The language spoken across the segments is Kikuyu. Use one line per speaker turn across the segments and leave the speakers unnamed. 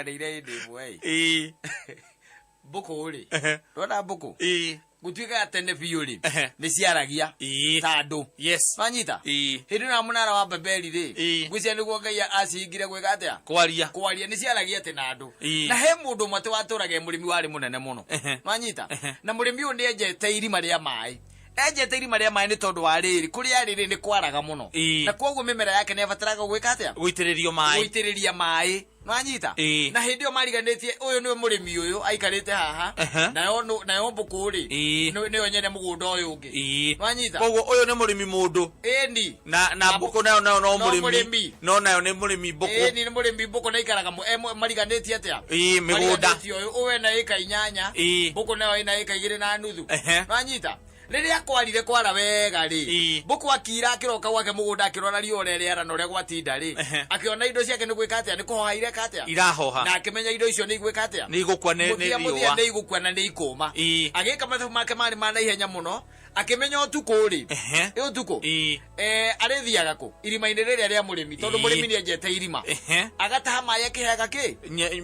Ndeire hĩndĩ ĩmwe ĩ. Mbũkũ rĩ. Ndona mbũkũ. Gũtuĩkaga tene biũ rĩ. Nĩ ciaragia. Ta andũ. Wanyita? Hĩndĩ ĩno ya mũnara wa Babeli rĩ. Ngwĩciria nĩguo Ngai acihingire gwĩka atĩa?
Kwaria.
Kwaria nĩ ciaragia atĩ na andũ. Na he mũndũ ũmwe atĩ watũraga e mũrĩmi warĩ mũnene mũno. Wanyita? Na mũrĩmi ũyũ nĩ enjete irima rĩa maĩ. Enjete irima rĩa maĩ nĩ tondũ wa rĩrĩ, kũrĩa arĩ rĩ nĩ kwaraga mũno. Na kwoguo mĩmera yake nĩ yabataraga gwĩka atĩa?
Gũitĩrĩrio maĩ.
Gũitĩrĩria maĩ. Nwanyita? Na hĩndĩ ĩyo mariganĩtie ũyũ nĩwe mũrĩmi ũyũ aikarĩte haha. Nayo nayo mbũkũ rĩ, nĩyo nyene mũgũnda ũyũ ũngĩ. Nwanyita?
Koguo ũyũ nĩ mũrĩmi mũndũ.
Ĩni.
Na mbũkũ nayo nayo no mũrĩmi.
Mũrĩmi.
No nayo nĩ mũrĩmi mbũkũ.
Ĩni nĩ mũrĩmi mbũkũ na ikaraga mariganĩtie atĩa?
Ĩĩ, mĩgũnda.
Mariganĩtie ũyũ, ũyũ ena ĩka 8. Mbũkũ nayo ĩna ĩka 2.5. Nwanyita? Rĩrĩa kwarire kwara wega rĩ, mbũkũ akira akĩroka gwake mũgũnda akĩrora riũa ũrĩa rĩara na ũrĩa gwatinda rĩ, akĩona indo ciake nĩ gwĩka atĩa, nĩ kũhoha ireka atĩa?
Irahoha.
Na akĩmenya indo icio nĩ igwĩka atĩa?
Nĩ igũkua nĩ
Mũthia mũthia
riũa.
nĩ igũkua na nĩ ikũma. Agĩka mathabu make marĩ ma naihenya mũno, akĩmenya ũtukũ rĩ, ĩ ũtukũ, arĩthiaga kũ? Irima-inĩ rĩrĩa rĩa mũrĩmi, tondũ mũrĩmi nĩ enjete irima. Agataha maĩ akĩheaga kĩ?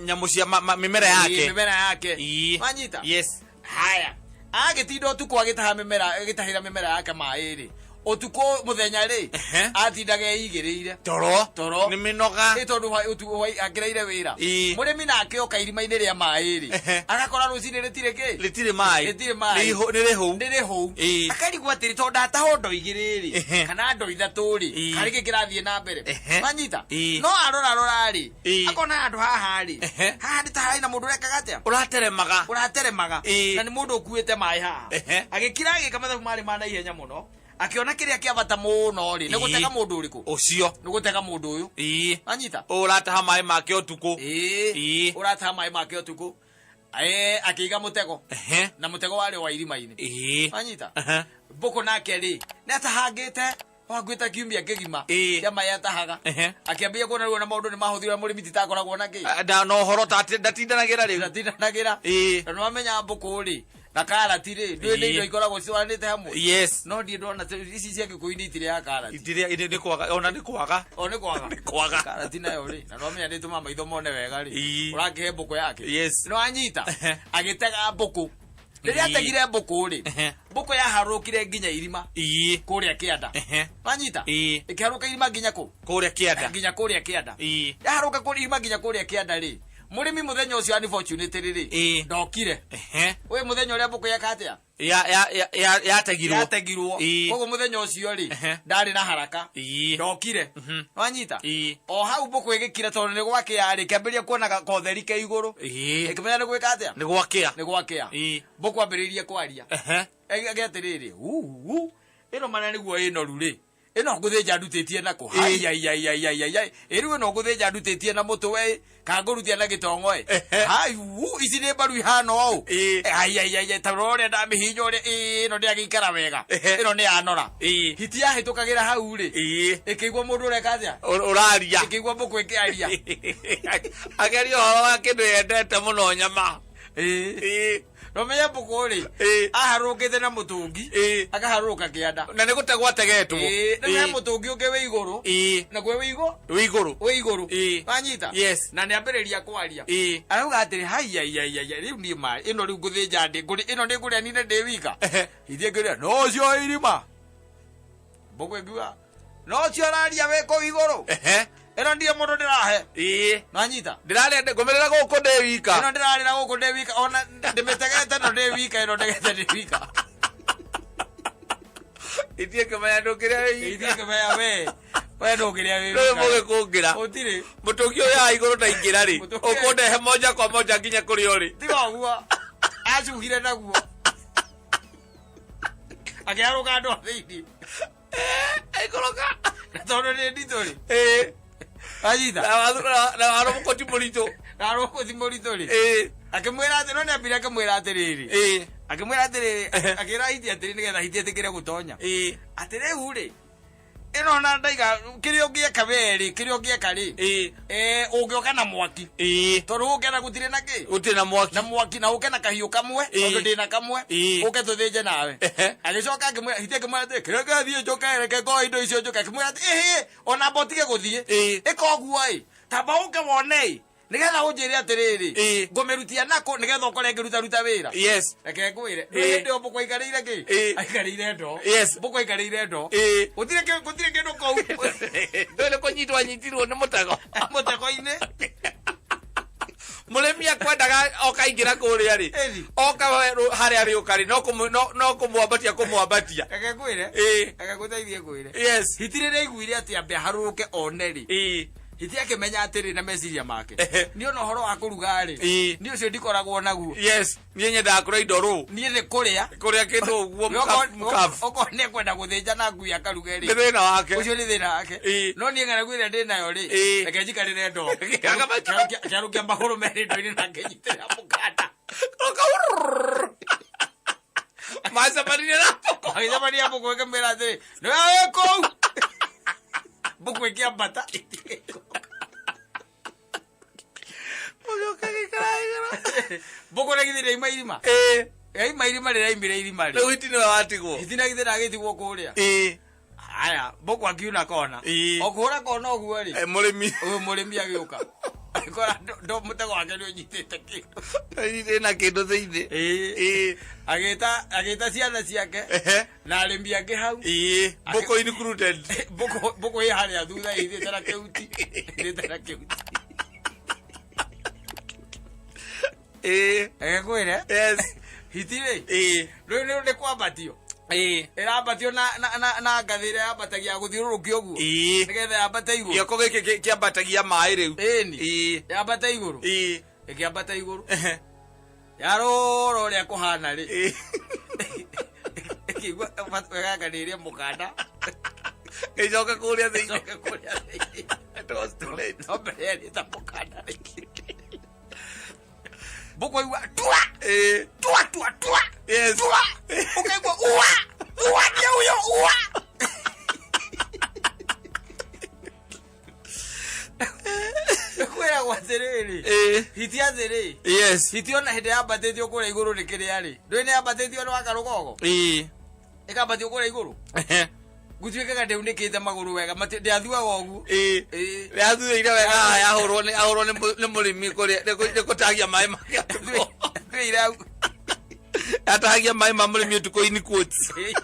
Nyamũ cia mĩmera yake.
Mĩmera yake. Wanyita?
Yes.
Haya. Agĩtinda ũtukũ agĩtaha mĩmera, agĩtahĩra mĩmera yake maĩ rĩ. Ũtukũ mũthenya rĩ, atindaga eigĩrĩire.
Toro.
Toro.
Nĩ mĩnoga.
Ĩ tondũ ũtukũ akĩraire wĩra. Mũrĩmi nake oka irima-inĩ rĩa maĩ rĩ, agakora rũcinĩ rĩtirĩ kĩ?
Rĩtirĩ maĩ.
Rĩtirĩ maĩ.
Nĩ rĩhũu.
Nĩ rĩhũu. Akarigwo atĩrĩ, tondũ ndatahwo ndoo 2 rĩ, kana ndoo 3 rĩ, karĩ kĩ kĩrathiĩ na mbere? Wanyita? No arora rora rĩ, akona handũ haha rĩ, haha nĩ ta harĩ na mũndũ ũrekaga atĩa?
Ũrateremaga.
Ũrateremaga. Na nĩ mũndũ ũkuĩte maĩ haha. Agĩkira agĩka mathabu marĩ ma naihenya mũno. Akĩona kĩrĩa kĩa bata mũno rĩ, nĩ gũtega mũndũ ũrĩkũ?
Ũcio.
Nĩ gũtega mũndũ ũyũ. Wanyita?
Ũrataha maĩ make ũtukũ.
Ũrataha maĩ make ũtukũ. Akĩiga mũtego. Na mũtego warĩ wa irima-inĩ. Wanyita? Mbũkũ nake rĩ, nĩ atahangĩte wangwĩta kiumia kĩgima kĩa maĩ atahaga. Akĩambia kuona rĩu ona maũndũ nĩ mahũthire mũrĩmi titakoragwo na kĩ.
Na ũhoro ta ndatindanagĩra rĩu.
Ndatindanagĩra. Tondũ wamenya mbũkũ rĩ, na karati rĩ, ndũĩ nĩ indo ikoragwo citwaranĩte hamwe.
Yes.
No ndiĩ ndona ici cia Gĩkũyũ nĩ itirĩaga karati.
Itirĩa, nĩ kwaga, ona nĩ kwaga.
O nĩ kwaga.
Nĩ kwaga.
Karati nayo rĩ, na nĩwamenya nĩ ĩtũmaga maitho mone wega rĩ. Ũrakĩhe mbũkũ yake.
Yes.
Nĩwanyita? Agĩtega mbũkũ. Rĩrĩa ategire mbũkũ rĩ, mbũkũ yaharũrũkire nginya irima. Kũrĩa kĩanda. Wanyita? Ĩkĩharũrũka irima nginya kũ?
Kũrĩa kĩanda.
Nginya kũrĩa kĩanda. Yaharũrũka kũrĩa irima nginya kũrĩa kĩanda rĩ, mũrĩmi mũthenya ũcio unfortunately rĩ, ndokire. Ũyũ mũthenya ũrĩa mbũkũ yeka atĩa?
Yategirwo.
Yategirwo. Koguo mũthenya ũcio rĩ, ndarĩ na haraka. Ndokire. Wanyita? O hau mbũkũ ĩgĩkira tondũ nĩ gwakĩa rĩ, kĩambĩrĩria kuona kotheri ke igũrũ. Ĩkĩmenya nĩ gwĩka atĩa?
Nĩ gwakĩa.
Nĩ gwakĩa. Mbũkũ ambĩrĩirie kwaria. Ege atĩrĩrĩ, uu, ĩno mana nĩguo ĩnoru rĩ. Ĩno ngũthĩnja ndutĩtie na kũ? Hai, ai, ai, ai, ai, ai, ai. Ĩ rĩu ĩno ngũthĩnja ndutĩtie na mũtwe ĩ, kana ngũrutia na gĩtongo ĩ. Hai, uu, ici nĩ mbaru ihana ũũ. Ai, ai, ai, ai, ta rora ũrĩa ndamĩhihinya ũrĩa, ĩ, ĩno ndĩagĩikara wega. Ĩno nĩ yanora. Hiti yahĩtũkagĩra hau rĩ, ĩkĩigua mũndũ ũreka atĩa?
Ũraria.
Ĩkĩigua mbũkũ ĩkĩaria.
Akĩaria ũhoro wa kĩndũ yendete mũno nyama.
Nomenya mbũkũ rĩ, aharũrũkĩte na mũtũngi, akaharũrũka kĩanda.
Na nĩ gũtegwo ategetwo.
Rĩu he mũtũngi ũngĩ wĩ igũrũ. Naguo wĩ igũrũ?
Wĩ igũrũ.
Wĩ igũrũ. Wanyita?
Yes.
Na nĩ ambĩrĩria kwaria. Arauga atĩrĩ, hai, ai, ai, ai, rĩu niĩ maĩ, ĩno rĩu ngũthĩnja ndĩ, ĩno nĩ ngũrĩa nine ndĩ wika. Ithiĩ ngĩrĩa, no ũcio irima. Mbũkũ ĩngiuga, no ũcio ũraria wĩ kũu igũrũ. Ĩno ndirĩ mũndũ ndĩrahe. Nwanyita?
Ndĩrarĩa ngũmĩrĩra gũkũ ndĩ wika.
Ĩno ndĩrarĩra gũkũ ndĩ wika, ona ndĩmĩtegete no ndĩ wika, ĩno ndegete ndĩ wika.
Ithiĩ kĩmenya ndũngĩrĩa wĩ wika.
Ithiĩ kĩmenya we. We ndũngĩrĩa wĩ
Ndũĩ
wika.
mũgĩkũngĩra.
Gũtirĩ.
Mũtũngi ũyũ haha igũrũ ndaingĩra rĩ,
Mũtũngi ũyũ-
ũkũndehe moja kwa moja nginya kũrĩa ũrĩ.
Tiga ũguo. Acuhire naguo. Akĩharũka andũ a thĩinĩ.
Aikũrũka.
Na tondũ nĩ nditũ rĩ. Wanyita?
Na warũmũkũ ti mũritũ.
Na warũmũkũ ti mũritũ rĩ. Akĩmwĩra atĩ, no nĩ ambire akĩmwĩra atĩrĩrĩ. Akĩmwĩra atĩrĩrĩ, akĩra hiti atĩrĩ nĩgetha hiti ĩtĩkĩre gũtonya. Atĩ rĩu rĩ, ĩno na ndaiga kĩrĩa ũngĩeka we rĩ, kĩrĩa ũngĩeka rĩ, ũngĩoka na mwaki. Tondũ ũke na gũtirĩ na kĩ?
Gũtirĩ na mwaki.
Na mwaki na ũke na kahiũ kamwe, tondũ ndĩna kamwe, ũke tũthĩnje nawe. Agĩcoka akĩmwĩra, hiti akĩmwĩra atĩrĩ, kĩrĩa kĩrathiĩ njũke, reke ngoe indo icio njũke. Akĩmwĩra atĩ, ĩhĩ, ona amba ũtige gũthiĩ. Ĩka ũguo ĩ, tamba ũke wone ĩ. Nĩgetha ũnjĩre atĩrĩrĩ,
Ĩĩ.
ngũmĩrutia nakũ nĩgetha ũkore ngĩrutaruta wĩra.
Yes.
Reke ngwĩre,
Ĩĩ.
hĩndĩ ĩyo mbũkũ aikarĩire kĩ?
Ĩĩ.
Aikarĩire ndoo.
Yes.
Mbũkũ aikarĩire ndoo.
Ĩĩ.
Gũtirĩ gũtirĩ kĩndũ kũu.
Ndũĩ nĩ kũnyitwo anyitirwo nĩ mũtego.
Mũtego-inĩ.
Mũrĩmi akwendaga oka ingĩra kũrĩa rĩ.
Ĩni.
Oka harĩa rĩũka rĩ, no kũmwambatia kũmwambatia.
Reke ngwĩre.
Ĩĩ.
Reke ngũteithie ngwĩre.
Yes.
Hiti rĩrĩa aiguire atĩ ambe aharũrũke one rĩ.
Ĩĩ.
Hiti akĩmenya atĩrĩ na meciria make.
Ehe.
Niĩ ona ũhoro wa kũruga rĩ.
Ĩĩ.
Niĩ ũcio ndikoragwo naguo.
Yes. Niĩ nyendaga kũrĩa indo rũ.
Niĩ nĩ kũrĩa.
Kũrĩa kĩndũ ũguo mũkabu.
Okorwo nĩ ekwenda gũthĩnja na ngui akaruge
Nĩ
rĩ.
thĩna wake.
Ũcio nĩ thĩna wake.
Ĩĩ.
No niĩ ng'aragu ĩrĩa ndĩ nayo rĩ.
Ĩĩ.
Reke njikarĩre ndoo.
Kĩarũkia
Kĩarũkia magũrũ merĩ ndoo-inĩ na ngĩnyitĩrĩra mũkanda.
Macemanirie na mbũkũ.
Agĩcemania mbũkũ ĩkĩmwĩra atĩrĩ, nĩwe wĩ kũu. Mbũkũ ĩkĩambata.
Mũgĩũka gĩikara igũrũ.
Mbũkũ na githĩ ndĩaima irima.
Ĩĩ.
Yaima irima rĩraimire irima rĩ.
Rĩu hiti nĩwe watigwo.
Hiti na githĩ ndagĩtigwo kũrĩa.
Ĩĩ.
Haya, mbũkũ akiuna kona.
Ĩĩ.
O kũhũra kona ũguo rĩ.
Eh, mũrĩmi.
Ũyũ mũrĩmi agĩũka. Agĩkora mũtego wake nĩ ũnyitĩte kĩndũ.
Ĩna kĩndũ thĩinĩ.
Ĩĩ.
Ĩĩ.
Agĩta agĩta ciana ciake
Ehe.
na arĩmi angĩ hau.
Ĩĩ. Mbũkũ included.
Mbũkũ mbũkũ ĩ harĩa thutha ĩithĩte na kĩhuti. Ĩithĩte na kĩhuti.
Ĩĩ.
Reke ngwĩre.
Yes.
Hiti rĩ.
Ĩĩ.
Rĩu nĩ nĩ kwambatio.
Ĩĩ.
Ĩrambatio na ngathĩ ĩrĩa yambatagia gũthiũrũrũkio ũguo.
Ĩĩ.
Nĩgetha yambate igũrũ.
Gĩoko gĩkĩ kĩambatagia maĩ rĩu.
Ĩni.
Ĩĩ.
Yambate igũrũ.
Ĩĩ.
Ĩkĩambata igũrũ.
Ehe.
Yarora ũrĩa kũhana rĩ.
Ĩĩ.
Ĩkĩigua wega nĩ ĩrĩe mũkanda.
Ĩcoke kũrĩa thĩinĩ.
Ĩcoke kũrĩa thĩinĩ.
It was too late.
No mbere yarĩte mũkanda rĩngĩ. Mbũkũ aigua tua
Ĩĩ.
tua tua tua.
Yes.
Tua. Ũkaigua ua ua nĩ ũyũ ua. Kwĩragwo atĩrĩrĩ.
Ĩĩ.
Hiti atĩrĩ.
Yes.
Hiti ona hĩndĩ yambatĩtio kũrĩa igũrũ nĩ kĩrĩa rĩ. Ndũĩ nĩ yambatĩtio nĩ wakarũgogo.
Ĩĩ.
Ĩkambatio kũrĩa igũrũ.
Ehe.
Gũtuĩkaga ndĩunĩkĩte magũrũ wega ndĩathuaga ũguo.
Ĩĩ.
Ĩĩ.
Yathuĩire wega haha yahũrwo nĩ ahũrwo nĩ mũrĩmi kũrĩa nĩ kũtagia maĩ make ũtukũ.
Thuĩire hau.
Yatahagia maĩ ma mũrĩmi ũtukũ in quotes.
Ĩĩ.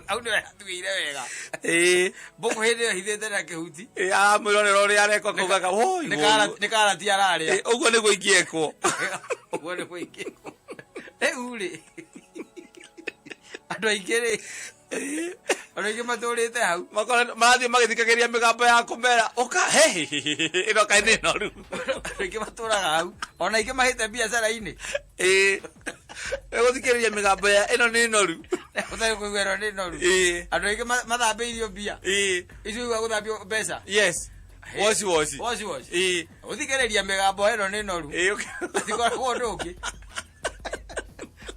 Hau nĩho yathuĩire wega.
Ĩĩ.
Mbũkũ hĩndĩ ĩyo hithĩte na kĩhuti.
Ĩĩ aramwĩrorera ũrĩa areka kaugaga woi
Nĩ
woi.
nĩ karati ararĩa.
Ĩĩ, ũguo nĩguo ingĩekwo.
Ũguo nĩguo ingĩkwo. Rĩu rĩ. Andũ aingĩ rĩ. Andũ aingĩ matũrĩte hau.
Marathiĩ magĩthikagĩrĩria mĩgambo ya kũmera ũka he ĩno kaĩ nĩ noru.
Andũ aingĩ matũraga hau. Ona aingĩ mahĩte biacara-inĩ.
Ĩĩ. Gũthikĩrĩria mĩgambo ya ĩno nĩ noru.
Ũtarĩ kũigua ĩno nĩ noru.
Ĩĩ.
Andũ aingĩ mathambĩirio mbia.
Ĩĩ.
Icio igua gũthambio mbeca.
Yes. Woci woci.
Woci woci.
Ĩĩ.
Ũthikĩrĩria mĩgambo ĩno nĩ noru.
Ĩĩ.
Tikoragwo ũndũ ũngĩ.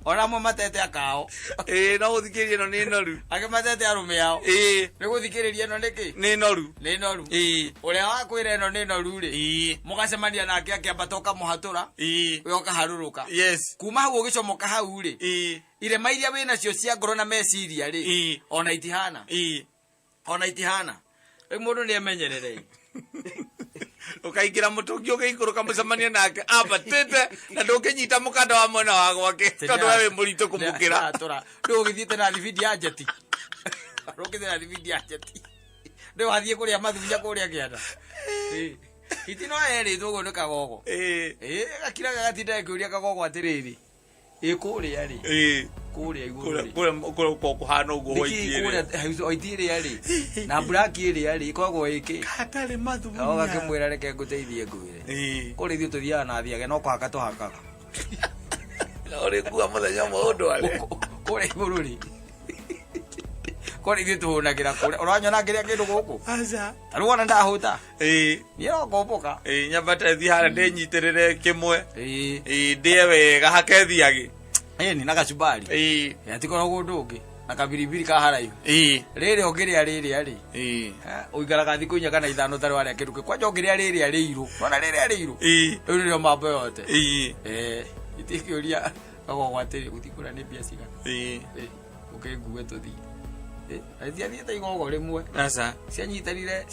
Ona amwe matete akao.
Ĩĩ no gũthikĩrĩria ĩno nĩ noru.
Angĩ matete arũme ao.
Ĩĩ.
Nĩ gũthikĩrĩria ĩno nĩkĩ?
Nĩ noru.
Nĩ noru.
Ĩĩ.
Ũrĩa wakwĩra ĩno nĩ noru rĩ.
Ĩĩ.
Mũgacemania nake akĩambata ũkamũhatũra.
Ĩĩ.
We ũkaharũrũka.
Yes.
Kuma hau ũgĩcomoka hau rĩ.
Ĩĩ.
Irema iria wĩnacio cia ngoro na meciria rĩ.
Ĩĩ.
Ona itihana.
Ĩĩ.
Ona itihana. Rĩu mũndũ nĩ emenyerere.
Ũkaingĩra mũtũngi ũgĩikũrũka mũcemanie nake ambatĩte na ndũngĩnyita mũkanda wa mwena wa gwake tondũ we wĩ mũritũ kũmũkĩra.
Rĩu ũgĩthiĩte na thibindi ya njeti. Ũgĩthiĩte na thibindi ya njeti. Rĩu wathiĩ kũrĩa mathunya kũrĩa kĩanda. Ĩĩ. Hiti no yerĩtwo ũguo nĩ kagogo.
Ĩĩ.
Ĩĩ gakira gagatinda gakĩũria kagogo atĩrĩrĩ. Ĩ kũrĩa rĩ.
Ĩĩ.
Kũrĩa igũrũ rĩ.
Kũrĩa kũrĩa kũhana ũguo
Nĩkĩĩ
hwaiti
kũrĩa
ĩrĩa.
hwaiti ĩrĩa rĩ. Na mburaki ĩrĩa rĩ ĩkoragwo ĩkĩ.
Hatarĩ mathunya.
Kagogo gakĩmwĩra reke ngũteithie ngwĩre.
Ĩĩ.
Kũrĩa ithuĩ tũthiaga na thiage no kũhaka tũhakaga.
Na ũrĩkua mũthenya ũmwe ũndware.
Kũrĩa igũrũ rĩ. Kũrĩa ithuĩ tũhũnagĩra kũrĩa. Ũranyona ngĩrĩa kĩndũ gũkũ?
Aca.
Ta rĩu wona ndahũta.
Ĩĩ.
Niĩ no ngũmbũka.
Ĩĩ nyambate thiĩ harĩa ndĩnyitĩrĩre kĩmwe.
Ĩĩ.
Ĩĩ ndĩe wega hake thiagĩ.
Ĩni na gacumbari.
Ĩĩ.
Hatikoragwo ũndũ ũngĩ. Na kabiribiri ka haraihu.
Ĩĩ.
Rĩrĩa ũngĩrĩa rĩrĩa rĩ.
Ĩĩ.
Ũikaraga thikũ inya kana ithano ũtarĩ warĩa kĩndũ kĩ. Kwanja ũngĩrĩa rĩrĩa rĩirũ. Wona rĩrĩa rĩirũ.
Ĩĩ.
Rĩu nĩrĩo mambo yote.
Ĩĩ.
Eh, itikĩũria kagogo atĩrĩ gũthiĩ kũrĩa nĩ mbia cigana.
Ĩĩ.
Ĩ, ũkĩngue tũthiĩ. Itiathiĩte igogo rĩmwe.
Aca.
Cianyitanire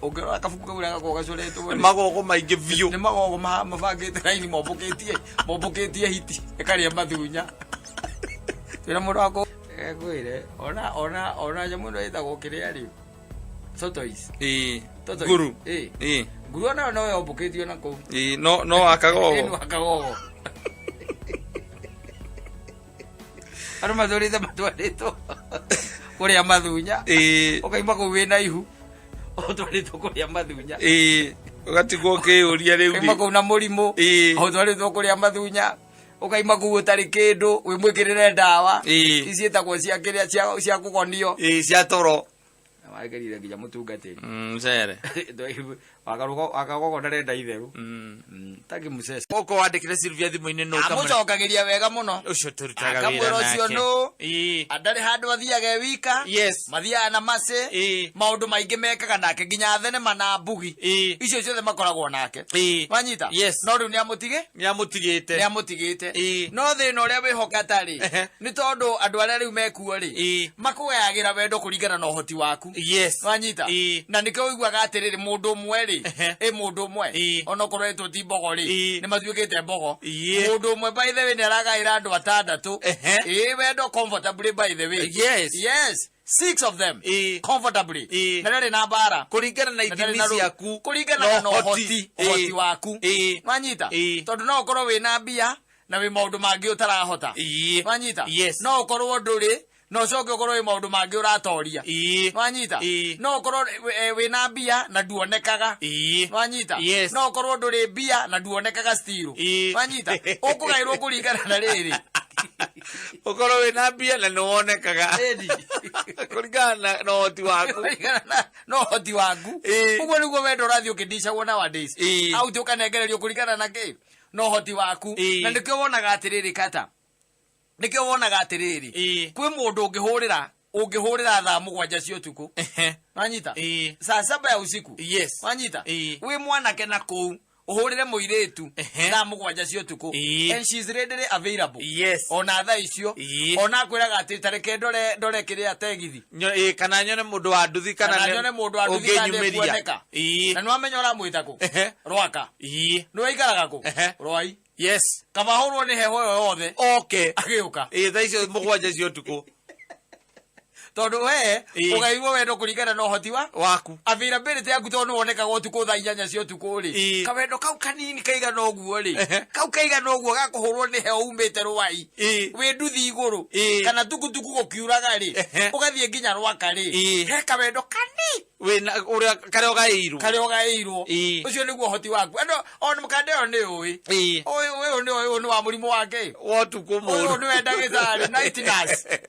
ũngĩrora kabuku kau ũrĩa gakoragwo gacoretwo
Nĩ
rĩ,
magogo maingĩ biũ.
Nĩ magogo mabangĩte raini mombũkĩtie hiti ĩkarĩa mathunya. Twĩra mũndũ wako ngwĩre ona nyamũ ĩno ĩtagwo kĩrĩa rĩ, tortoise.
Ĩĩ.
Tortoise.
Nguru.
Ĩĩ.
Ĩĩ.
Nguru onayo no yombũkĩtio na kũu.
Ĩĩ, no wakagogo.
Ĩĩ, wakagogo. Andũ matũrĩte matwarĩtwo kũrĩa mathunya.
Ĩĩ.
Ũkaima kũu wĩna ihu ũtwarĩtwo kũrĩa mathunya.
Ĩĩ, ũgatigwo ũkĩyũria rĩu
Ũkaima
rĩ.
kũu na mũrimũ.
Ĩĩ.
Ũtwarĩtwo kũrĩa mathunya. Ũkaima kũu ũtarĩ kĩndũ, wĩmwĩkĩrĩre ndawa.
Ĩĩ.
Ici ciĩtagwo cia kĩrĩa cia kũgonio.
Ĩĩ, cia toro.
Wagĩrire nginya mũtungatĩri.
Mcere.
Wakagogo ndarenda itherũ. Taki mũcece.
Gũkũ wandĩkĩre Sylvia thimũ-inĩ nũ ũkamũre-
Amũcokagĩria wega mũno.
Ũcio tũrutaga wĩra
Akamwĩra ũcio
nake.
nũ.
Ĩĩ.
Ndarĩ handũ athiaga e wika.
Yes.
Mathiaga na macĩ.
Ĩĩ.
Maũndũ maingĩ mekaga nake nginya thenema na mbugi.
Ĩĩ.
Icio ciothe makoragwo nake.
Ĩĩ.
Wanyita?
Yes.
No rĩu nĩamũtige?
Nĩamũtigĩte.
Nĩamũtigĩte.
Ĩĩ.
No thĩna ũrĩa wĩho katarĩ
Ehe.
nĩ tondũ andũ arĩa rĩu mekuo rĩ,
Ĩĩ.
makũgayagĩra wendo kũringana na ũhoti waku.
Yes.
Wanyita?
Ĩĩ.
Na nĩkĩo ũiguaga atĩrĩrĩ, mũndũ ũmwe rĩ,
Ehe.
ĩ mũndũ ũmwe
Ĩĩ.
onokorwo etwo ti mbogo rĩ,
Ĩĩ.
nĩ matuĩkĩte mbogo.
Ĩĩ.
Mũndũ ũmwe by the way nĩ aragaĩra andũ atandatũ.
Ehe.
Ĩĩ, wendo comfortably by the way.
Yes.
Yes. 6 of them.
Ĩĩ.
Comfortably.
Ĩĩ.
Na ndarĩ na mbara.
Kũringana na
Na ndarĩ
ithimi
na rũ-
ciaku.
Kũringana na ũhoti, ũhoti
Ĩĩ.
waku.
Ĩĩ.
Wanyita?
Ĩĩ.
Tondũ no ũkorwo wĩna mbia na wĩ maũndũ mangĩ ũtarahota.
Ĩĩ.
Wanyita?
Yes.
No ũkorwo ndũrĩ na ũcoke ũkorwo wĩ maũndũ mangĩ ũratoria.
Ĩĩ.
Wanyita?
Ĩĩ.
No ũkorwo wĩna mbia na nduonekaga.
Ĩĩ.
Wanyita?
Yes.
No ũkorwo ndũrĩ mbia na nduonekaga still.
Ĩĩ.
Wanyita? Ũkũgaĩrwo kũringana na rĩrĩ.
Ũkorwo wĩna mbia na nĩwonekaga.
Ĩni.
Kũringana na ũhoti waku.
Kũringana na ũhoti waku.
Ĩĩ.
Ũguo nĩguo wendo ũrathiĩ ũkĩndicagwo nowadays.
Ĩĩ.
Au ti ũkanengererio kũringana na kĩ? Na ũhoti waku.
Ĩĩ.
Na nĩkĩo wonaga atĩrĩrĩ kata. Nĩkĩo wonaga atĩrĩrĩ.
Ĩĩ.
Kwĩ mũndũ ũngĩhũrĩra thaa 7 cia ũtukũ.
Ehe.
Wanyita?
Ĩĩ.
Saa 7 ya usiku.
Yes.
Wanyita?
Ĩĩ.
Wĩ mwanake na kũu ũhũrĩre mũirĩtu
Ehe.
thaa 7 cia ũtukũ.
Ĩĩ.
And she's readily available.
Yes.
Ona thaa icio.
Ĩĩ.
Ona akwĩraga atĩ ta reke ndore kĩrĩa tegithi.
Ĩĩ, kana nyone mũndũ wa nduthi kana
Kana nyone mũndũ wa nduthi kana
ũngĩnyumĩria.
ndĩkuoneka.
Ĩĩ.
Na nĩwamenya ũramwĩta kũ?
Ehe.
Rwaka.
Ĩĩ.
Nĩwaikaraga kũ?
Ehe.
Rwai.
Yes.
Kaba ahũrwo nĩ heho ĩyo yothe.
Okay.
Agĩũka.
Ĩĩ, thaa icio 7 cia ũtukũ.
Tondũ we
Ĩĩ.
ũgaigua wendo kũringana na ũhoti wa
waku.
Availability yaku tondũ nĩwonekaga ũtukũ thaa 8 cia ũtukũ rĩ.
Ĩĩ.
Kawendo kau kanini kaigana ũguo rĩ.
Ehe.
Kau kaigana ũguo gakũhũrwo nĩ heho umĩte Rwai.
Ĩĩ.
Wĩ nduthi igũrũ.
Ĩĩ.
Kana tukutuku gũkiuraga rĩ.
Ehe.
Ũgathiĩ nginya Rwaka rĩ.
Ĩĩ.
He kawendo kanini.
Wĩna ũrĩa karĩa ũgaĩirwo.
Karĩa ũgaĩirwo.
Ĩĩ.
Ũcio nĩguo ũhoti waku. Andũ ona mũkanda ĩyo nĩ ũĩ.
Ĩĩ.
Ũyũ nĩ ũyũ nĩ wa mũrimũ wake.
Wa ũtukũ
Ũyũ
mũũru.
nĩwe ndagĩtarĩ, night nurse.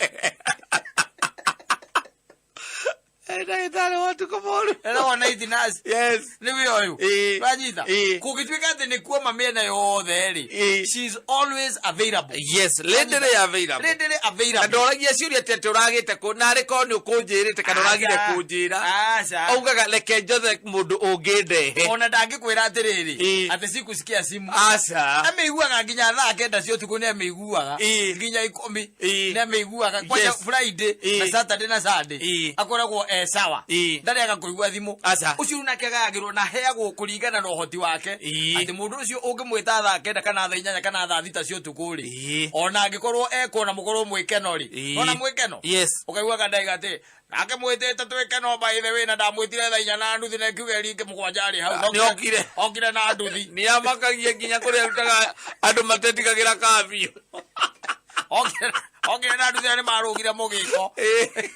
Ndagĩtarĩ wa ũtukũ mũũru.
Etagwo night nurse.
Yes.
Nĩwe ũyũ.
Ĩĩ.
Wanyita?
Ĩĩ.
Kũngĩtuĩka atĩ nĩ kuoma mĩena yothe rĩ.
Ĩĩ.
She's always available.
Yes, readily available.
Readily
Na
available.
ndoragia ciũria atĩ atĩ ũragĩte kũ narĩ korwo nĩ ũkũnjĩrĩte kana ũragire
Aca.
kũnjĩra.
Aca.
Augaga reke njothe mũndũ ũngĩndehe.
Ona ndangĩkwĩra atĩrĩrĩ.
Ĩĩ.
Atĩ sikusikia simu.
Aca.
Amĩiguaga nginya thaa 9 cia ũtukũ nĩamĩiguaga.
Ĩĩ.
Nginya 10
Ĩĩ.
nĩamĩiguaga. Kwanja
Yes.
Friday
Ĩĩ.
na Saturday na Sunday.
Ĩĩ.
Akoragwo e sawa.
Ĩĩ.
Ndarĩaga kũigua thimũ.
Aca.
Ũcio rĩu nake agayagĩrwo na aheagwo kũringana na ũhoti wake.
Ĩĩ.
Atĩ mũndũ ũcio ũngĩmwĩta thaa 9 kana thaa 8 kana thaa 6 cia ũtukũ rĩ.
Ĩĩ.
Ona angĩkorwo ekuona mũkorwo mwĩkeno rĩ.
Ĩĩ.
Ona mwĩkeno.
Yes.
Ũkaiguaga ndaiga atĩ nake mwĩtĩte twĩkeno by the way na ndamwĩtire thaa 4:30 na ngiuga ringĩ 7 arĩ hau.
Nĩ okire.
Okire na nduthi.
Nĩ amakagia nginya kũrĩa arutaga andũ matetigagĩra kabiũ.
Okire na nduthi na nĩ marũgire mũgĩko.
Ĩĩ.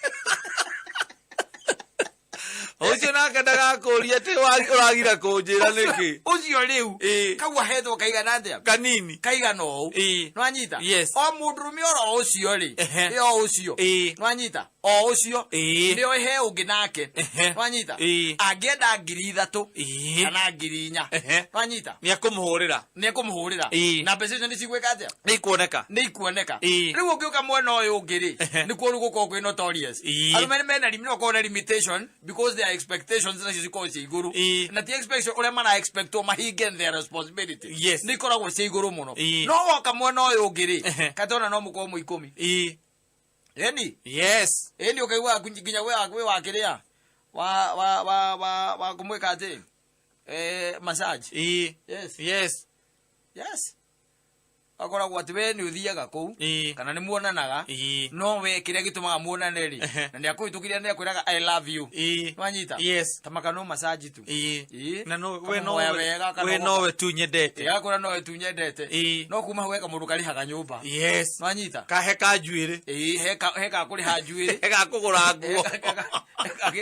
Ũcio nake ndagakũria atĩ ũragira kũnjĩra nĩkĩ.
Ũcio rĩu
Ĩĩ.
kau ahetwo kaigana atĩa?
Kanini.
Kaigana ũũ.
Ĩĩ.
Nĩwanyita?
Yes.
O mũndũrũme oro ũcio rĩ.
Ehe.
Ĩ o ũcio.
Ĩĩ.
Nĩwanyita? O ũcio.
Ĩĩ.
Nĩ he ũngĩ nake.
Ehe.
Nĩwanyita?
Ĩĩ.
Angĩenda 3,000
Ĩĩ.
kana 4,000.
Ehe.
Nĩwanyita?
Nĩ akũmũhũrĩra.
Nĩ ekũmũhũrĩra.
Ĩĩ.
Na mbeca icio nĩ cigwĩka atĩa?
Nĩ ikuoneka.
Nĩ ikuoneka.
Ĩĩ.
Rĩu ũngĩũka mwena ũyũ ũngĩ rĩ,
Ehe.
nĩkuo rĩu gũkoragwo kwĩ notorious.
Ĩĩ.
Arũme mena no makorwo na limitation because their expectations nacio cikoragwo ciĩ igũrũ.
Ĩĩ.
Na ti expectation ũrĩa mara expectwo mahinge their responsibility.
Yes.
Nĩ ikoragwo ciĩ igũrũ mũno.
Ĩĩ.
No woka mwena ũyũ ũngĩ rĩ,
Ehe.
katona no mũkorwo mwĩ 10.
Ĩĩ.
Eni.
Yes.
Eni ũkaigua nginya wĩ wa kĩrĩa wa wa wa wa wa kũmwĩka atĩ massage.
Ĩĩ.
Yes.
Yes.
Yes, akoragwo atĩ we nĩ ũthiaga kũu
Ĩĩ.
kana nĩ muonanaga,
Ĩĩ.
no we kĩrĩa gĩtũmaga muonane rĩ, na nĩ akũhĩtũkĩria, nĩ akwĩraga, "I love you."
Ĩĩ.
Nwanyita?
Yes.
Ta makano massage tu.
Ĩĩ.
Ĩĩ.
Na no we
Kamũhoya
no
wega, kana
we nowe tu nyendete.
Ĩĩ, agakwĩra nowe tu nyendete.
Ĩĩ.
No kuma hau he kamũndũ karĩhaga nyũmba.
Yes.
Nwanyita?
Kahe ka njuĩrĩ.
Ĩĩ, he ka kũrĩha njuĩrĩ.
He ga kũgũra nguo.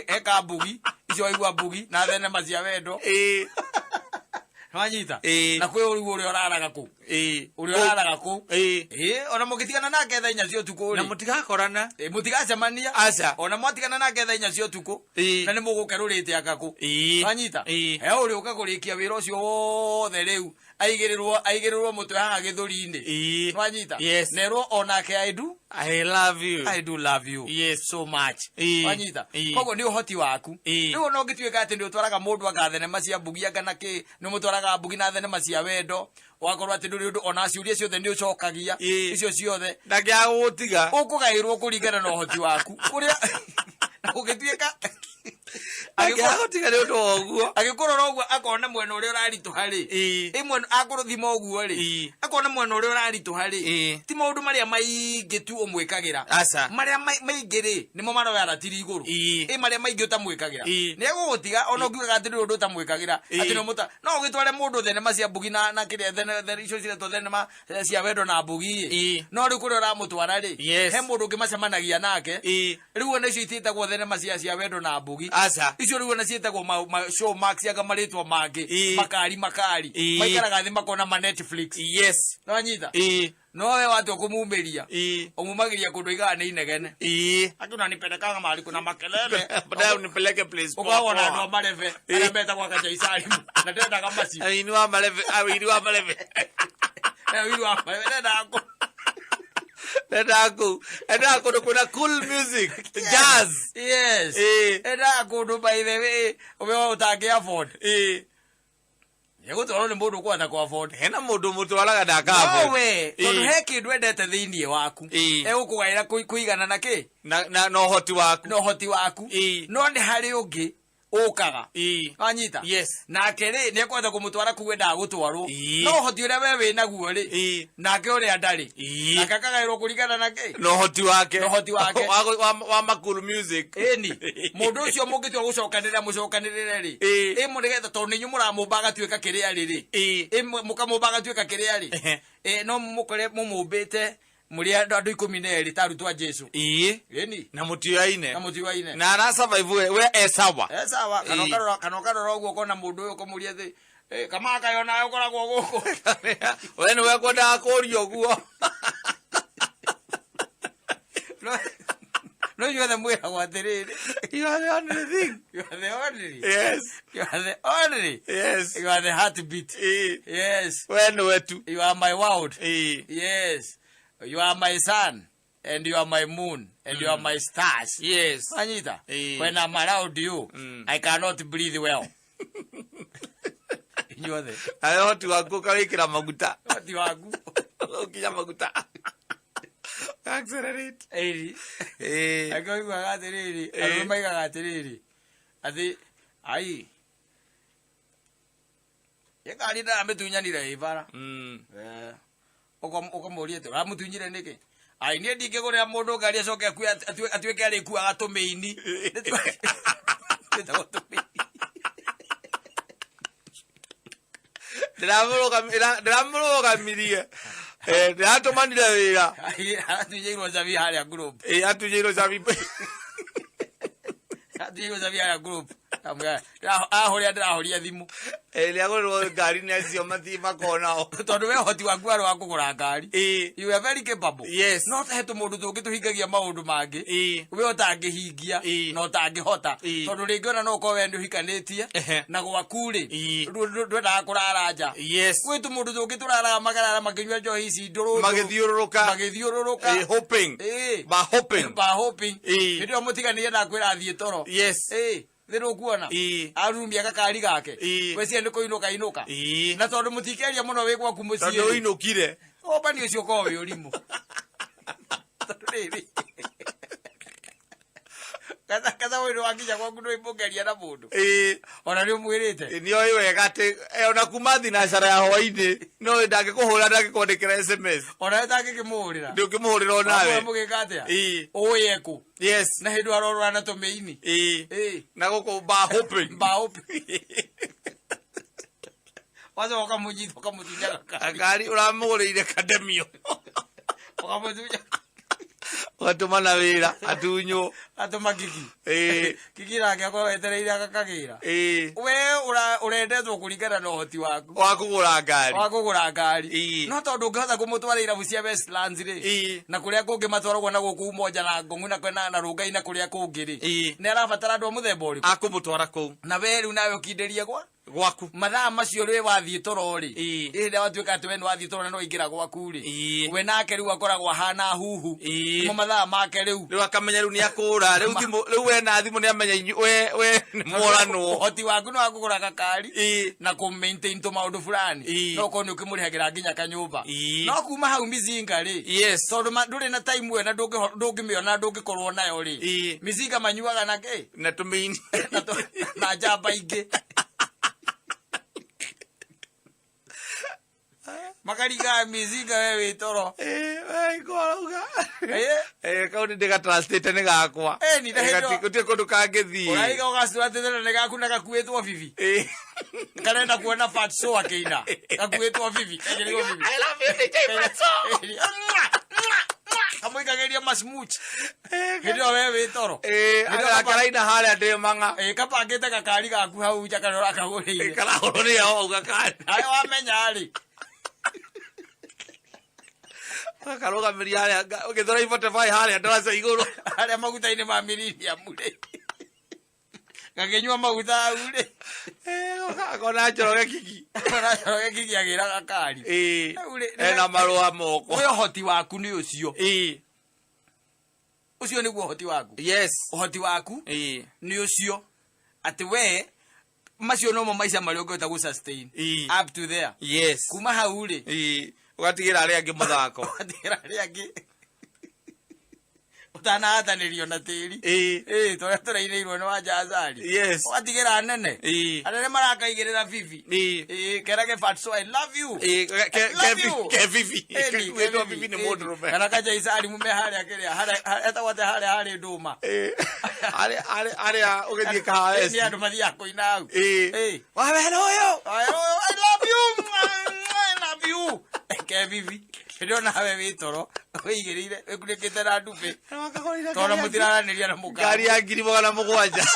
He ka mbugi icio, waigua mbugi na thenema cia wendo.
Ĩĩ.
Nwanyita?
Ĩĩ.
Na kwĩ ũrigũ ũrĩa ũraraga kũu,
Ĩĩ.
ũrĩa ũraraga kũu.
Ĩĩ.
Ĩĩ, ona mũgĩtigana nake thaa 4 cia ũtukũ
Na
rĩ,
mũtigakorana.
Ĩĩ, mũtigacemania.
Aca.
Ona mwatigana nake thaa 4 cia ũtukũ,
Ĩĩ.
na nĩ mũgũkerũrĩte akakũ.
Ĩĩ.
Wanyita?
Ĩĩ.
He ũrĩa ũka kũrĩkia wĩra ũcio wothe, rĩu aigĩrĩrwo mũtwe haha gĩthũri-inĩ.
Ĩĩ.
Wanyita?
Yes.
Nerwo onake, "I do
I love you."
I do love you
Yes.
so much."
Ĩĩ.
Wanyita?
Ĩĩ.
Koguo nĩ ũhoti waku.
Ĩĩ.
Rĩu ona ũngĩtuĩka atĩ nĩ ũtwaraga mũndũ anga thenema cia mbugi, anga na kĩ, nĩ ũmũtwaraga mbugi na thenema cia wendo, ũgakorwo atĩ ndũrĩ ũndũ, ona ciũria ciothe nĩ ũcokagia.
Ĩĩ.
Icio ciothe
Ndangĩaga gũgũtiga.
Ũkũgaĩrwo kũringana na ũhoti waku ũrĩa ũgĩtuĩka.
Ndangĩaga gũtiga nĩ ũndũ wa ũguo.
Agĩkũrora ũguo akona mwena ũrĩa ũraritũha rĩ.
Ĩĩ.
Ĩ, mwena akũrũthima ũguo rĩ,
Ĩĩ.
akona mwena ũrĩa ũraritũha rĩ,
Ĩĩ.
ti maũndũ marĩa maingĩ tu ũmwĩkagĩra.
Aca.
Marĩa maingĩ rĩ, nĩmo maroya ratiri igũrũ.
Ĩĩ.
Ĩ, marĩa maingĩ ũtamwĩkagĩra,
Ĩĩ.
nĩ egũgũtiga ona ũngiugaga atĩ ndũrĩ ũndũ ũtamwĩkagĩra.
Ĩĩ.
Atĩ nĩ no ũgĩtware mũndũ thenema cia mbugi na kĩrĩa icio ciretwo thenema cia wendo na mbugi ĩ.
Ĩĩ.
No rĩu kũrĩa ũramũtwara rĩ,
Yes.
he mũndũ ũngĩ macemanagia nake.
Ĩĩ.
Rĩu ona icio itiĩtagwo thenema cia wendo na mbugi.
Aca.
Icio rĩu ona ciĩtagwo ma show max, anga marĩtwa mangĩ.
Ĩĩ.
Makari makari.
Ĩĩ.
Maikaraga thĩ makona ma Netflix.
Yes.
Nĩwanyita?
Ĩĩ.
No we watua kũmumĩria,
Ĩĩ.
ũmumagĩria kũndũ aigaga nĩ inegene.
Ĩĩ.
Ati unanipelekaga mahali kuna makelele.
Baadaye unipeleke place poa
Ũkoragwo na andũ
poa.
a marebe
Ĩĩ.
arĩa metagwo akachaisarimu na ndendaga macio.
Awini wa marebe, awini wa marebe.
Ũiru wa marebe ndendaga
Endaga kũu. Endaga kũndũ kwĩna cool music. Jazz.
Yes.
Ĩĩ.
Endaga kũndũ, by the way, ũbe ũtangĩ afford.
Ĩĩ.
Egũtwarwo nĩ mũndũ ũkũhota kũ afford.
Hena mũndũ mũtwaraga ndaka.
No we tondũ
Ĩĩ.
he kĩndũ endete thĩinĩ waku,
Ĩĩ.
egũkũgaĩra kũigana na kĩ
Na ũhoti waku.
Na ũhoti waku.
Ĩĩ.
No nĩ harĩ ũngĩ ũkaga.
Ĩĩ.
Wanyita?
Yes.
Nake rĩ, nĩ ekũhota kũmũtwara kũu endaga gũtwarwo.
Ĩĩ.
No ũhoti ũrĩa we wĩ naguo rĩ,
Ĩĩ.
nake ũrĩa ndarĩ,
Ĩĩ.
nake akagaĩrwo kũringana na kĩ
Na ũhoti wake.
Na ũhoti wake.
Wa makuru music.
Ĩni, mũndũ ũcio mũngĩtua gũcokanĩrĩra, mũcokanĩrĩre rĩ,
Ĩĩ.
ĩ, nĩgetha tondũ nĩ inyuĩ mũramũmba agatuĩka kĩrĩa rĩ,
Ĩĩ.
ĩ, mũkamũmba agatuĩka kĩrĩa rĩ,
Ehe.
ĩ, no mũkore mũmũmbĩte mũrĩ andũ 12 ta arutwo a Jesu.
Ĩĩ.
Ĩni.
Na mũtioaine.
Na mũtiwaine.
Na ara survive we e sawa.
Eh, sawa. Kana
Ĩĩ.
ũkarora, kana ũkarora ũguo ũkona mũndũ ũyũ, ũkamũria thĩ, kamaka nawe ũkoragwo gũkũ.
We nĩwe kwendaga kũria ũguo.
No inyuothe mwĩragwo atĩrĩrĩ,
You are the only thing.
You are the only.
Yes.
You are the only.
Yes.
You are the heartbeat.
Ĩĩ.
Yes.
We nĩwe tu.
You are my world.
Ĩĩ.
Yes, you are my sun and you are my moon and you are my stars.
Yes.
Anyita?
Ĩĩ.
When I'm around you, I cannot breathe well. Inyuothe.
Nawe ũhoti waku ũkawĩkĩra maguta.
Ũhoti waku.
Ũkinya maguta. Accelerate.
Ĩri.
Ĩĩ.
Angĩ oiguaga atĩrĩrĩ,
Ĩĩ.
arũme maigaga atĩrĩrĩ, atĩ ai ĩngari ndaramĩtunyanire ĩ bara. Ũkamũria atĩ ũramũtunyire nĩkĩ? Ai, niĩ ndingĩgũrĩra mũndũ ngari acoke akue atuĩke arĩkuaga tũmĩini. Twĩtagwo tũmĩini.
Ndĩramũrũgamirie. Eh, ndĩratũmanire wĩra.
Ai, aratunyĩirwo cabi harĩa group.
Ĩĩ, atunyĩirwo cabi.
Aratunyĩirwo cabi harĩa group. Amwĩra, ahũrĩa ndĩrahoria thimũ.
Ĩĩ, nĩagũrĩrwo ngari nĩ acio mathiĩ makonao.
Tondũ we ũhoti waku warĩ wa kũgũra ngari.
Ĩĩ.
You are very capable.
Yes.
No he tũmũndũ tũngĩ tũhingagia maũndũ mangĩ
Ĩĩ.
we ũtangĩhingia
Ĩĩ.
na ũtangĩhota.
Ĩĩ.
Tondũ rĩngĩ ona no ũkorwo we nĩ ũhikanĩtie
Ehe.
na gwaku rĩ,
Ĩĩ.
ndwendaga kũrara nja.
Yes.
Gwĩ tũmũndũ tũngĩ tũraraga makarara makĩnyua njohi ici ndũrũ ndũrũ.
Magĩthiũrũrũka.
Magĩthiũrũrũka.
Ĩĩ, hoping.
Ĩĩ.
Ba hoping.
Ba hoping.
Ĩĩ.
Hĩndĩ ĩyo mũtiganĩrie na kwĩra athiĩ toro.
Yes.
Ĩĩ, thĩ nũkuona
Ĩĩ.
arumia gakari gake.
Ĩĩ.
Weciria nĩ kũinũka inũka.
Ĩĩ.
Na tondũ mũtikĩaria mũno wĩ gwaku
Tondũ
mũciĩ rĩ,
ũinũkire.
ũmbani ũcio ũkoragwo wĩ ũrimũ, tondũ rĩrĩ Kacaũ nĩ wakinya gwaku ndũĩmũgeria na mũndũ.
Ĩĩ.
Ona nĩ ũmwĩrĩte.
Nĩ oĩ wega atĩ ona kuma thinacara ya hwainĩ no ndangĩkũhũra, ndangĩkwandĩkĩra SMS.
Ona we tangĩkĩmũhũrĩra.
Ndũngĩmũhũrĩra onawe.
Mũgĩka atĩa?
Ĩĩ.
Ũĩ ekũ.
Yes.
Na hĩndĩ arorora na tũmĩini.
Ĩĩ.
Ĩĩ.
Na gũkũ bar hopping.
Mbaũ. Wacoka ũkamũnyita ũkamũtunya gakari.
Gakari ũramũgũrĩire kademio.
Ũkamũtunya.
Ũgatũma na wĩra atunywo.
Atũma kiki.
Ĩĩ.
Kiki nake akorwo etereire agakagĩra.
Ĩĩ.
We ũrendetwo kũringana na ũhoti waku.
Wa kũgũra ngari.
Wa kũgũra ngari.
Ĩĩ.
No tondũ ũngĩhota kũmũtwara irabu cia Westlands rĩ.
Ĩĩ.
Na kũrĩa kũngĩ matwaragwo na gũkũ Umoja na Ngong'u na kwena na Rũngai na kũrĩa kũngĩ rĩ.
Ĩĩ.
Nĩ arabatara andũ a mũthemba ũrĩkũ?
Akũmũtwara kũu.
Na we rĩu nawe ũkindĩrie gwa
Gwaku.
Mathaa macio rĩ wathiĩ toro rĩ.
Ĩĩ.
Hĩndĩ ĩrĩa watuĩka atĩ we nĩ wathiĩ toro na nĩ waingĩra gwaku rĩ.
Ĩĩ.
We nake rĩu akoragwo ahana huhu.
Ĩĩ.
Nĩmo mathaa make rĩu.
Rĩu akamenya rĩu nĩ akũra rĩu thimũ rĩu we na thimũ nĩ amenya we nĩ mworanwo.
Ũhoti waku nĩ wa kũgũra gakari.
Ĩĩ.
Na kũ maintain tũmaũndũ fulani.
Ĩĩ.
No ũkorwo nĩ ũkĩmũrĩhagĩra nginya kanyũmba.
Ĩĩ.
No kuma hau mizinga rĩ.
Yes.
Tondũ ndũrĩ na time ĩyo na ndũngĩmĩona, ndũngĩkorwo nayo rĩ.
Ĩĩ.
Mizinga manyuaga na kĩ?
Na tũmĩini.
Na njamba ingĩ. Makariga mizinga we wĩ toro.
Ngorauga.
Ĩĩ.
Kau nĩ ndĩgatrustĩte nĩ gakwa.
Ĩni, na hĩndĩ ĩyo-
Gũtirĩ kũndũ kangĩthiĩ.
Ũraiga ũgacuratĩte na nĩ gaku na gakuĩtwo bibi.
Ĩĩ.
Karenda kuona Fat Show akĩina. Gakuĩtwo bibi. Kaigĩrĩirwo bibi.
I love you, DJ Fatso.
Kamũikagĩria masmooch. Hĩndĩ ĩyo we wĩ toro.
Ĩĩ,
Hĩndĩ ĩyo
karaina harĩa ndĩ mang'a.
Ĩĩ, kabangĩte gakari gaku hau nja karĩa ũrakagũrĩire.
Karahũrwo nĩ hau gakari.
Nawe wamenya rĩ.
Karũgamĩria harĩa ũgĩthora Spotify harĩa ndaraca igũrũ.
Harĩa maguta-inĩ ma Millennium rĩ. Gakĩnyua maguta hau rĩ.
Akona Njoroge kiki.
Akona Njoroge kiki agĩra gakari.
Ĩĩ.
Rĩu rĩ,
Ena marũa moko.
We ũhoti waku nĩ ũcio.
Ĩĩ.
Ũcio nĩguo ũhoti waku.
Yes.
Ũhoti waku
Ĩĩ.
nĩ ũcio atĩ we macio nomo maica marĩa ũngĩhota gũ sustain
Ĩĩ.
up to there.
Yes.
Kuma hau rĩ.
Ĩĩ. Ũgatigĩra arĩa angĩ mũthako.
Ũgatigĩra arĩa angĩ. Ũtanahatanĩrio na tĩri.
Ĩĩ.
Ĩĩ, tũrĩa tũrainĩirwo nĩ Wanja Azari.
Yes.
Ũgatigĩra anene.
Ĩĩ.
Anene marakaigĩrĩra bibi.
Ĩĩ.
Ĩĩ, kerage Fatso, I love you.
Ĩĩ,
I love you.
ke bibi.
Ĩni,
Gakuĩtwo bibi nĩ
ĩni.
mũndũrũme.
Kana kajaicari mume harĩa kĩrĩa, harĩa etagwo atĩa harĩa harĩ ndũma.
Ĩĩ. Harĩa ũgĩthiĩ kahawa
Nĩ andũ mathiaga kũina hau.
Ĩĩ.
Ĩĩ.
Wawera ũyũ.
I love you. I love you. Ke bibi. Hĩndĩ ĩyo nawe wĩ toro wĩigĩrĩire wĩkunĩkĩte na ndumbĩ tondũ mũtiraranĩria na mũka.
Ngari ya 700,000.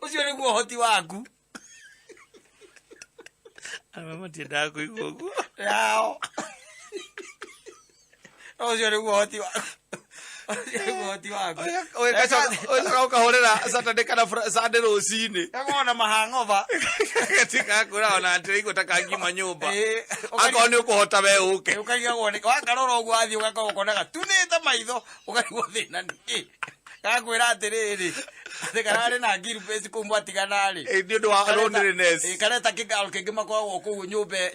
Ũcio nĩguo ũhoti waku.
Arũme matiendaga kũigua ũguo.
Yao. Ũcio nĩguo ũhoti waku. Ũcio nĩguo ũhoti waku.
Ũgacoka ũkahũrĩra Saturday kana Sunday rũcinĩ.
Gakoragwo na mahang'oba.
Gatigakwĩra ona atĩraigua ta kangima nyũmba.
Ĩĩ,
Akorwo nĩ ũkũhota we ũke.
Ũkarigagwo nĩ wakarora ũguo wathiĩ ũgakorwo ũkonaga tunĩte maitho ũkarigwo thĩna nĩkĩ. Gakwĩra atĩrĩrĩ atĩ kararĩ na ngirubĩci kũu mwatigana rĩ.
Ĩĩ, nĩ ũndũ wa loneliness.
Ĩĩ, kareta kĩgaro kĩngĩ makoragwo kũu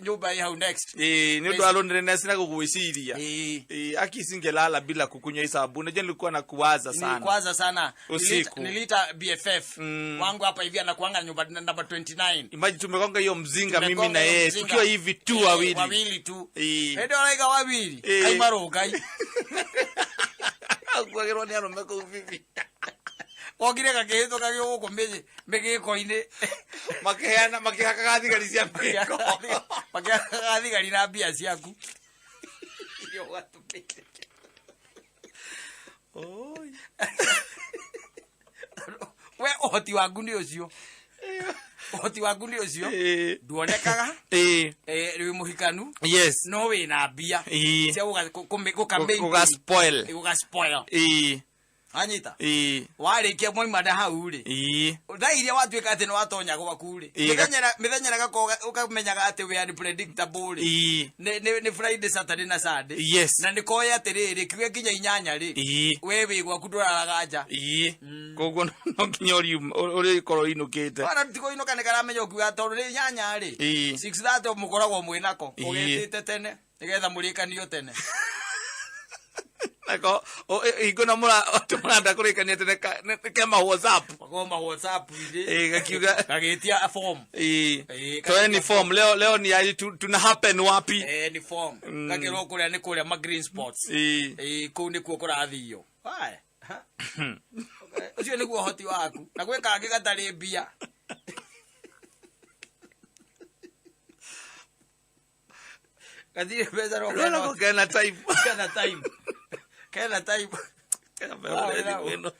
nyũmba ĩ hau next.
Ĩĩ, nĩ ũndũ wa loneliness na gũgwĩciria.
Ĩĩ.
Ĩĩ, aki singelala bila kukunywa hii sabuni. Unajua nilikuwa na kuwaza sana.
Nilikwaza sana.
Usiku.
Niliita BFF wangu hapa hivi anakuanga nyumba namba 29.
Imagine tumegonga hiyo mzinga mimi
Tumegonga
na
hiyo
yeye
mzinga.
tukiwa hivi tu
Ĩĩ,
wawili.
Wawili tu.
Ĩĩ.
Hĩndĩ ĩyo araiga wawili.
Ĩĩ.
Aimarũngai.
Akuagĩrwo nĩ arũme kũu bibi.
Okire gakĩhĩtũka gũkũ mĩgĩko-inĩ.
Makĩheana makĩhakaga thigari cia mĩko.
Makĩhakaga thigari na mbia ciaku. Iria ũgatũmĩire.
Oi.
We ũhoti waku nĩ ũcio. Ũhoti waku nĩ ũcio.
Ĩĩ.
Nduonekaga.
Ĩĩ.
Rĩ mũhikanu.
Yes.
No wĩna mbia.
Ĩĩ.
Cia gũka maintain.
Gũga spoil.
Gũga spoil.
Ĩĩ.
Anyita.
Ĩĩ.
Warĩkia mwaima na hau rĩ.
Ĩĩ.
Thaa iria watuĩka atĩ nĩ watonya gwaku rĩ.
Ĩĩ,
Mĩthenya ĩrĩa gakoragwo ũkamenyaga atĩ we unpredictable rĩ.
Ĩĩ.
Nĩ Friday, Saturday na Sunday.
Yes.
Na nĩ koĩ atĩrĩrĩ kiuge nginya 8 rĩ.
Ĩĩ.
We wĩ gwaku ndũraraga nja.
Ĩĩ. Koguo no nginya ũrĩkorwo ũinũkĩte.
Wana tikoinũka nĩ karamenya ũkiuga tondũ nĩ 8 rĩ.
Ĩĩ.
6:30 mũkoragwo mwĩ nako.
Ĩĩ.
Ũgetĩte tene nĩgetha mũrĩkanio tene.
Nako hingo na mũranda kũrĩkania tene kema WhatsApp.
Magoma WhatsApp-inĩ.
Eh, gakiuga
gagĩtia form.
Eh,
Eh,
toeni form leo leo ni aje tuna happen wapi?
Eh, ni form. Gakĩrwo kũrĩa nĩ kũrĩa ma green spots.
Eh.
Ĩĩ, kũu nĩkuo kũrathio. Haya. Ha. Ũcio nĩguo ũhoti waku na gwĩ kangĩ gatarĩ mbia. Gatirĩ mbeca no
Rwena
kena
kena time.
kena time, kena time.
Kena mbeca thimũ ĩno.